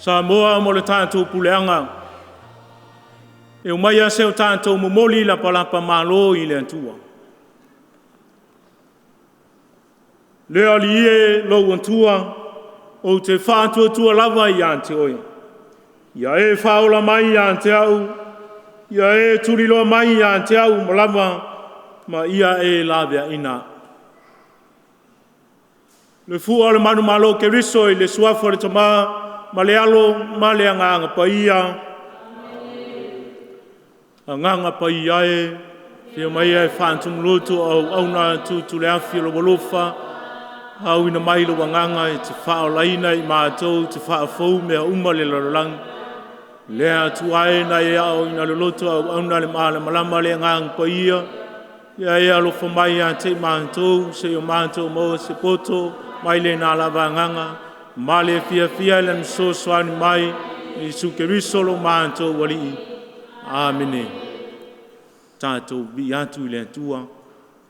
Samoa mo le tatou puleaga, e omaia se o tatou momoli lapalapa malo i le Atua. Le Alii e, lou Atua, ou te faatuatua lava ia te oe, ia e faaola mai ia te au, ia e tuliloa mai ia te au uma lava, ma ia e laveaina au. Le fua o le manumalo o Keriso i le suafa o le Tama ma le Alo ma le Agaga Paia. Agaga Paia e, afio maia e faatumu o auauna tutuleafi o lou alofa, auina mai lou agaga e te faaolaina i matou te faafou mea uma le lalolagi. Le Atua e na e aoaoina loloto auauna le malamalama le Agaga Paia, ia e alofa mai ia te i matou, se i o matou maua se poto mai lena lava agaga, ma le fiafia i le fesoasoani mai, Iesu Keriso lo matou Alii. Amene. Tatou viia atu i le Atua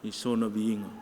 i sona viiga.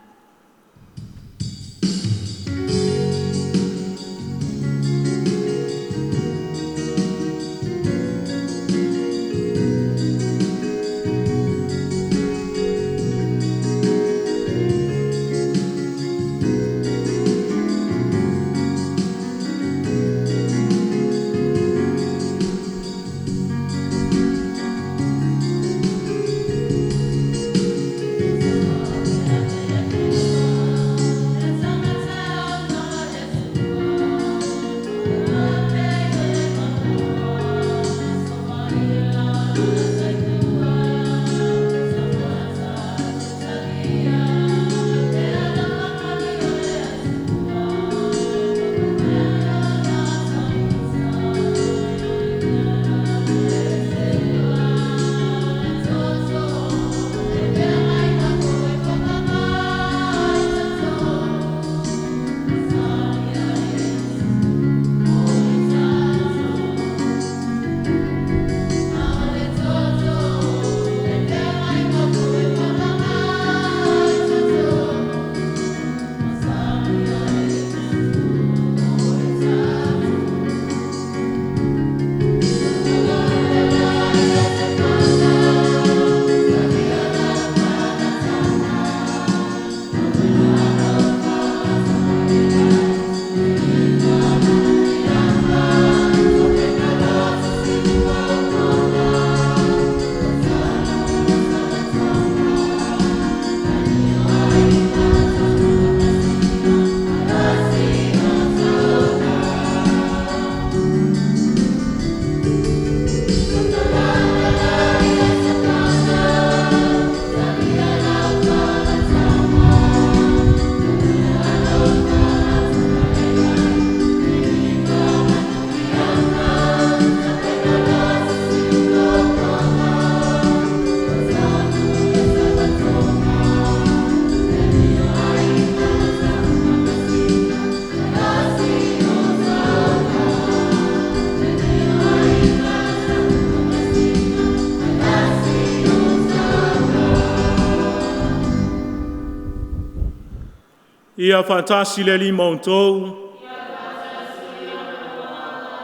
Ia faatasi le Alii ma outou.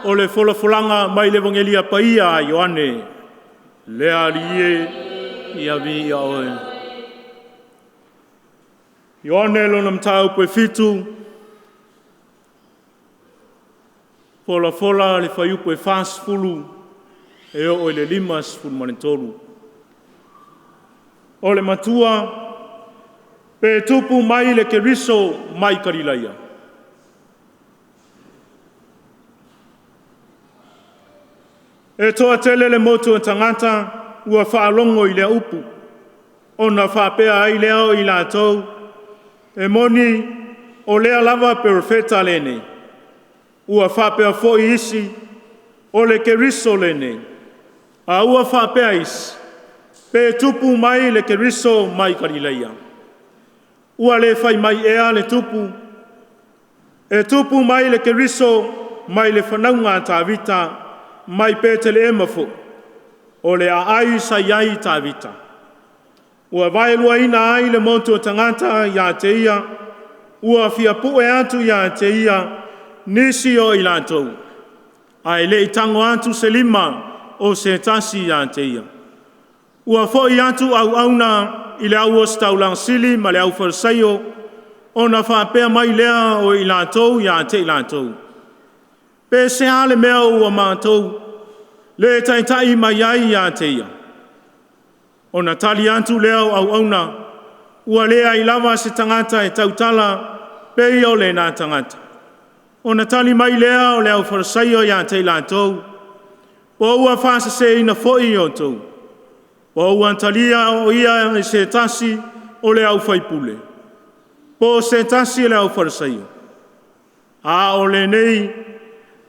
O le folafolaga mai le Evagelia Paia a Ioane. Le Alii e, ia viia Oe. Ioane lona mataupu e 7, folafola le fuaiupu e 40 e oo i le 53. O le matua, pe tupu mai le Keriso mai Galilaia? E toatele le motu o tagata ua faalogo i lea upu, ona faapea ai lea o i latou, e moni, o lea lava Perofeta lenei. Ua faapea foi isi, o le Keriso lenei. A ua faapea isi, pe tupu mai le Keriso mai Galilaia? Ua le fai mai ea le tupu, e tupu mai le Keriso mai le fanauga a Tavita, mai Petelehema foi, o le aai sa i ai Tavita. Ua vaeluaina ai le motu o tagata ia te ia, ua fia pue atu ia te ia nisi o i latou. Ae le i tago atu se lima o se tasi ia te ia. Ua foi atu auauna i le au ositaulaga sili ma le aufalesaio, ona faapea mai lea o i latou ia te i latou, pe sea le mea ua matou le taitai mai ai ia te ia? Ona tali atu lea o auauna, ua leai lava se tagata e tautala pei o lena tagata. Ona tali mai lea o le aufalesaio ia te i latou, po ua faaseseina foi outou, po ua talia o ia e se tasi o le aufaipule, po o se tasi o le aufalesaio. A o lenei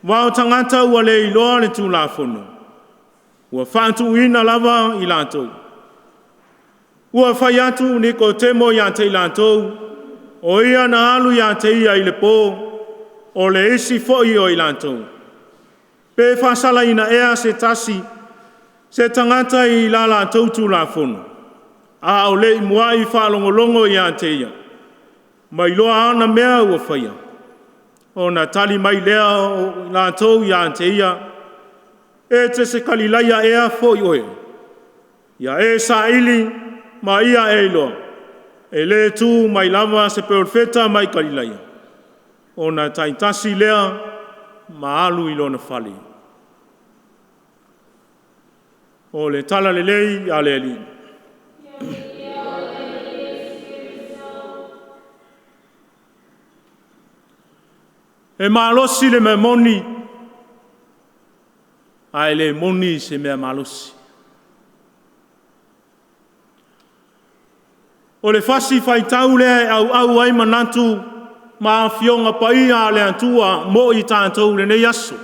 vao tagata ua le iloa le tulafono, ua faatuina lava i latou. Ua fai atu Nikodemo ia te i latou, o ia na alu ia te ia i le po, o le isi foi o i latou. Pe faasalaina ea se tasi, se tagata i la latou tulafono, a o le i muai faalogologo ia te ia, ma iloa ana mea ua faia? Ona tali mai lea o i latou ia te ia, E te se Kalilaia ea foi oe? Ia e saili ma ia e iloa, e le tu mai lava se perofeta mai Kalilaia. Ona taitasi lea ma alu i lona fale. O le Tala Lelei a le Alii. E malosi le mea moni, ae le moni se mea malosi. O le fasi faitau lea e auau ai manatu ma Afioga Paia a le Atua mo i tatou i lenei aso.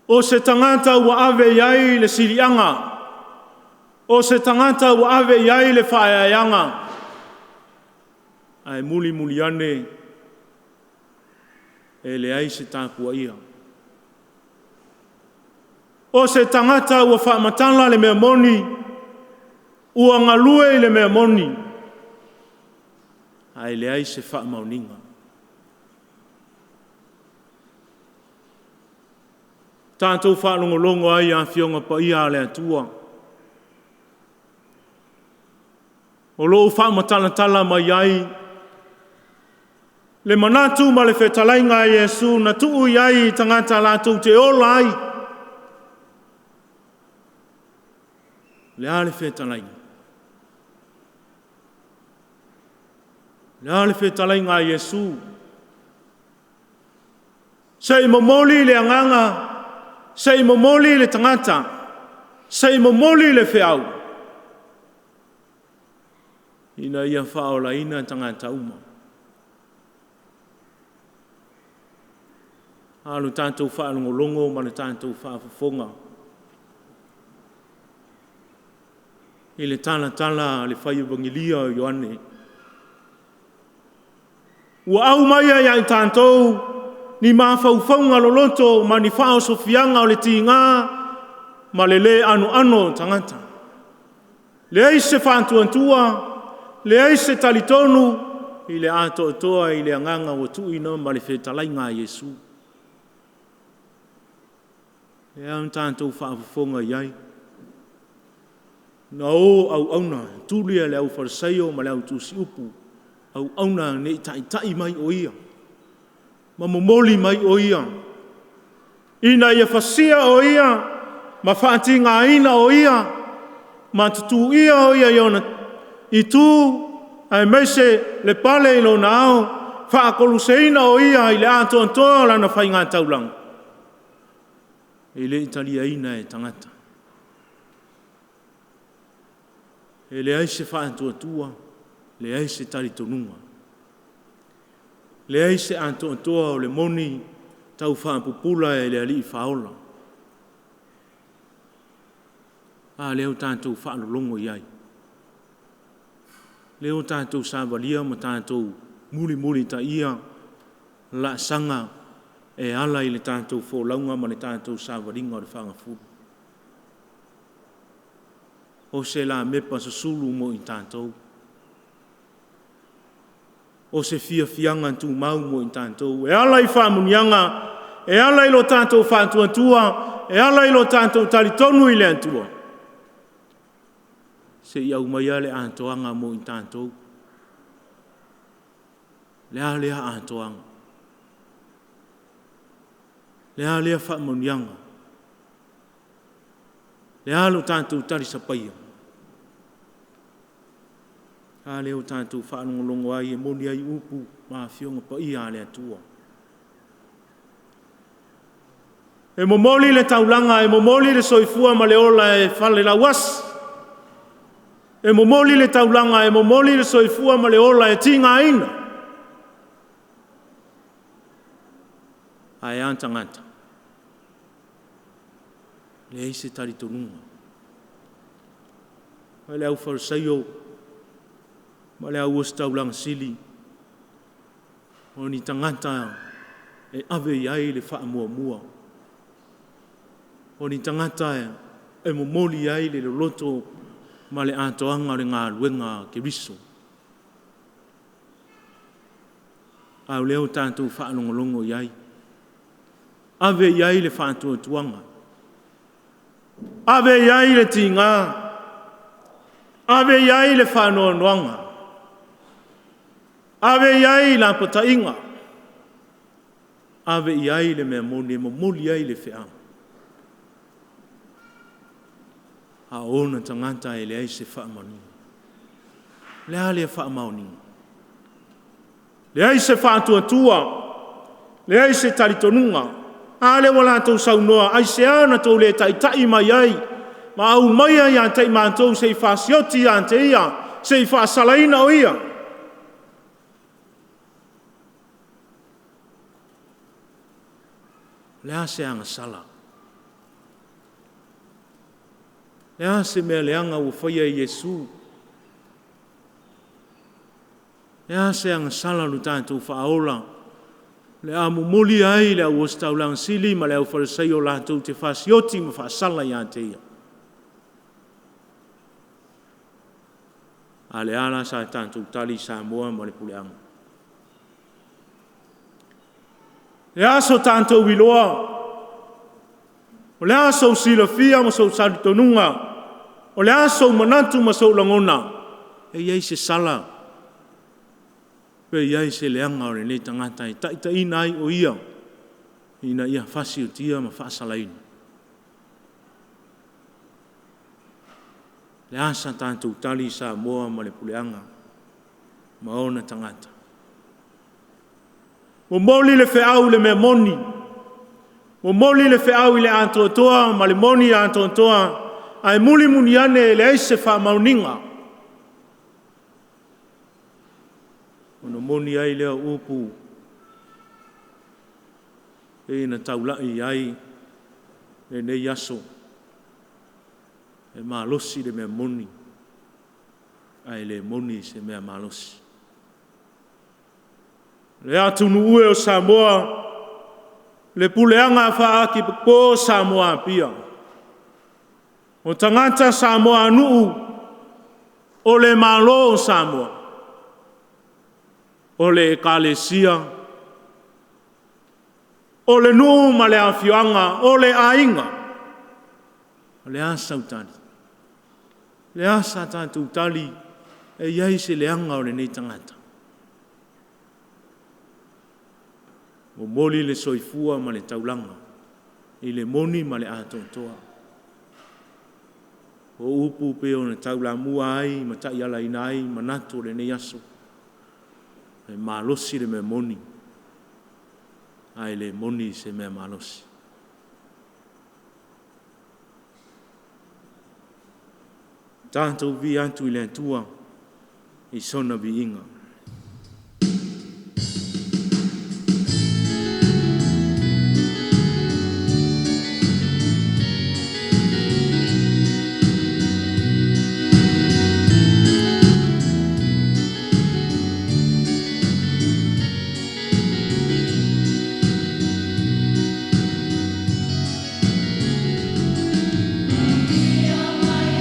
O se tagata ua ave i ai le siliaga, o se tagata ua ave i ai le faeaeaga, ae mulimuli ane e leai se tapuaia. O se tagata ua faamatala le mea moni, ua galue i le mea moni, ae leai se faamaoniga. Tatou faalogologo ai i Afioga Paia a le Atua, o lo o faamatalatala mai ai le manatu ma le fetalaiga a Iesu na tuu i ai i tagata latou te ola ai. O le a le fetalaiga? O le a le fetalaiga a Iesu? Se i momoli le agaga, se i momoli le tagata, se i momoli le feau, ina ia faaolaina tagata uma. A o le tatou faalogologo ma le tatou faafofoga i le talatala a le fai Evagelia o Ioane, ua aumaia ia i tatou ni mafaufauga loloto ma ni faaosofiaga o le tiga ma le le anoano o tagata. Leai se faatuatua, leai se talitonu i le atoatoa i le agaga ua tuuina ma le fetalaiga a Iesu. Lea na tatou faafofoga i ai, na o auauna, tuli e le aufalesaio ma le autusiupu, auauna ne i taitai mai o ia, ma momoli mai o ia, ina ia fasia o ia ma faatigaina o ia, ma tutuia o ia i ona itu aemaise le pale i lona ao, faakoloseina o ia i le atoatoa o lana faigataulaga, e le i taliaina e tagata. E leai se faatuatua, leai se talitonuga, leai se atoatoa o le moni tau faapupula e le Alii Faaola. A lea ua tatou faalologo i ai, lea ua tatou savalia ma tatou mulimulitaia laasaga e ala i le tatou folauga ma le tatou savaliga o le fagafulu. O se lamepa susulu mo i tatou. O se fiafiaga tumau mo i tatou, e ala i faamanuiaga, e ala i lo tatou faatuatua, e ala i lo tatou talitonu i le Atua, se i aumaia le atoaga mo i tatou. Le a lea atoaga? Le a lea faamanuiaga? Le a lo tatou talisapaia? A lea ua tatou faalogologo ai e moni ai upu ma afioga paia a le Atua. E momoli le taulaga, e momoli le soifua ma le ola e falelauasi. E momoli le taulaga, e momoli le soifua ma le ola e tigaina. Ae a tagata? Leai se talitonuga. O le aufalesaio ma le auositaulaga sili, o ni tagata e ave i ai le faamuamua. O ni tagata e momoli ai le loloto ma le atoaga o le galuega a Keriso. A o lea ua tatou faalogologo i ai, ave i ai le faatuatuaga, ave i ai le tiga, ave i ai le faanoanoaga, ave i ai lapataiga, ave i ai le mea moni e momoli ai le feau. A o ona tagata e leai se faamaoniga. O le a lea faamaoniga? Leai se faatuatua, leai se talitonuga. A lea ua latou saunoa, aisea na tou le taitai mai ai ma aumaia ia te i matou se i fasioti ia te ia, se i faasalaina o ia? O le a se agasala? O le a se mea leaga ua faia e Iesu? O le a se agasala lo tatou faaola o le a momoli ai le au ositaulaga sili ma le aufalesaio latou te fasioti ma faasala ia te ia? A le a la sa tatou tali Samoa ma le puleaga? Le a so tatou iloa? O le a sou silafia ma sou talitonuga? O le a sou manatu ma sou lagona? E i ai se sala pe i ai se leaga o lenei tagata e taitaiina ai o ia ina ia fasiotia ma faasalaina? Le a sa tatou tali Samoa ma le puleaga ma ona tagata? Momoli le feau i le mea moni, momoli le feau i le atoatoa ma le moni atoatoa, ae mulimuli ane e leai se faamaoniga. Ona moni ai lea o upu e pei ona taulai i ai lenei aso, e malosi le mea moni, ae le moni se mea malosi. Le atunuu e o Samoa, le puleaga faa-atipopo Samoa Apia, o tagata Samoa a nuu, o le Malo o Samoa, o le Ekalesia, o le nuu ma le afioaga, o le aiga. O le a sau tali? O le a sa tatou tali e i ai se leaga o lenei tagata? Momoli le soifua ma le taulaga i le moni ma le atoatoa. O upu pei ona taulamua ai ma taialaina ai manatu o lenei aso. E malosi le mea moni, ae le moni se mea malosi. Tatou vi atu i le Atua i sona viiga. Viia mai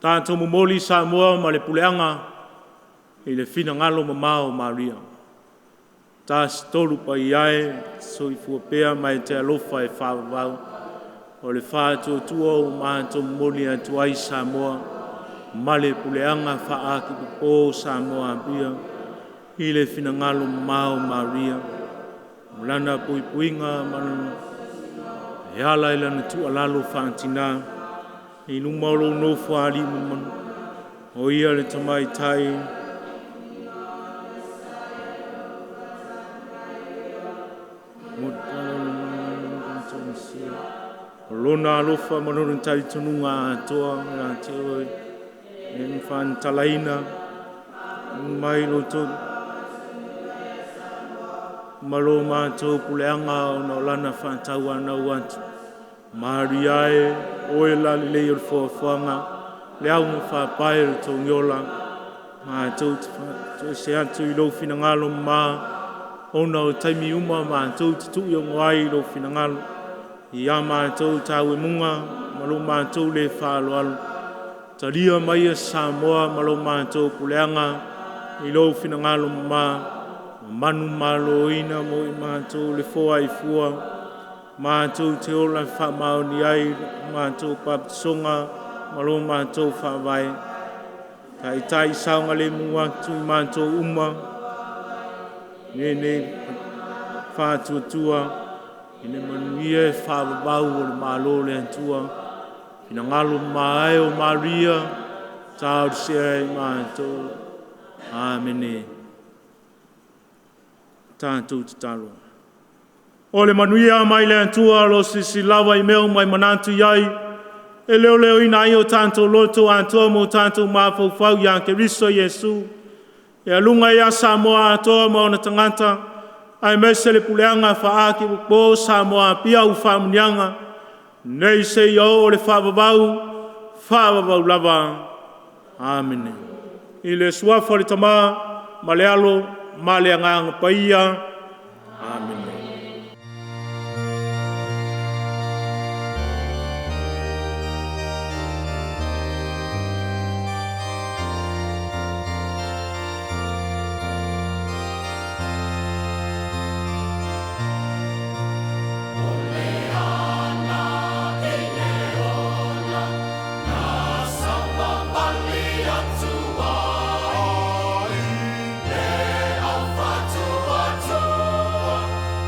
Tatou momoli Samoa ma le puleaga i le finagalo mamao o Maria. Tasi tolu paia e, soifua pea ma e te alofa e faavavau. O le faatuatua ua matou momoli atu ai Samoa ma le puleaga faa-Akipipo o Samoa Apia i le finagalo mamao o Maria, ma lana puipuiga ma lana e ala i lana tuualalo faatina i luma o lou Nofoalii mamanu, o ia le Tamaitai o lona alofa ma lona talitonuga atoa ia te oe, e le faamatalaina mai lo outou ma lo matou puleaga ona o lana faatauanau atu. Maria e, o oe le lalelei o le foafoaga, le augafaapae o le togiola, matou te faatoese atu i lou finagalo mama, ona o taimi uma matou te tuu i ai i lou finagalo, ia matou tauemuga ma lo matou le faaaloalo, talia maia Samoa ma lo matou puleaga i lou finagalo mama, manumaloina mo i matou le foai fua, matou te ola faamaoni ai le matou papatisoga ma lo matou faavae. Taitai saogalemu atu i matou uma lenei faatuatua i le manuia e faavavau o le Malo o le Atua. Finagalo mamae o Maria, talosia e matou. Amene. Tatou tatalo. O le manuia mai le Atua o lo o silasila lava i mea uma e manatu i ai, e leoleoina ai o tatou loto atoa ma o tatou mafaufau ia Keriso Iesu, e aluga ia Samoa atoa ma ona tagata, aemaise le puleaga faa-Akipopo o Samoa Apia ua faamanuiaga, nei seia oo le faavavau, faavavau lava. Amene. I le Suafa o le Tama ma le Alo ma le Agaga Paia.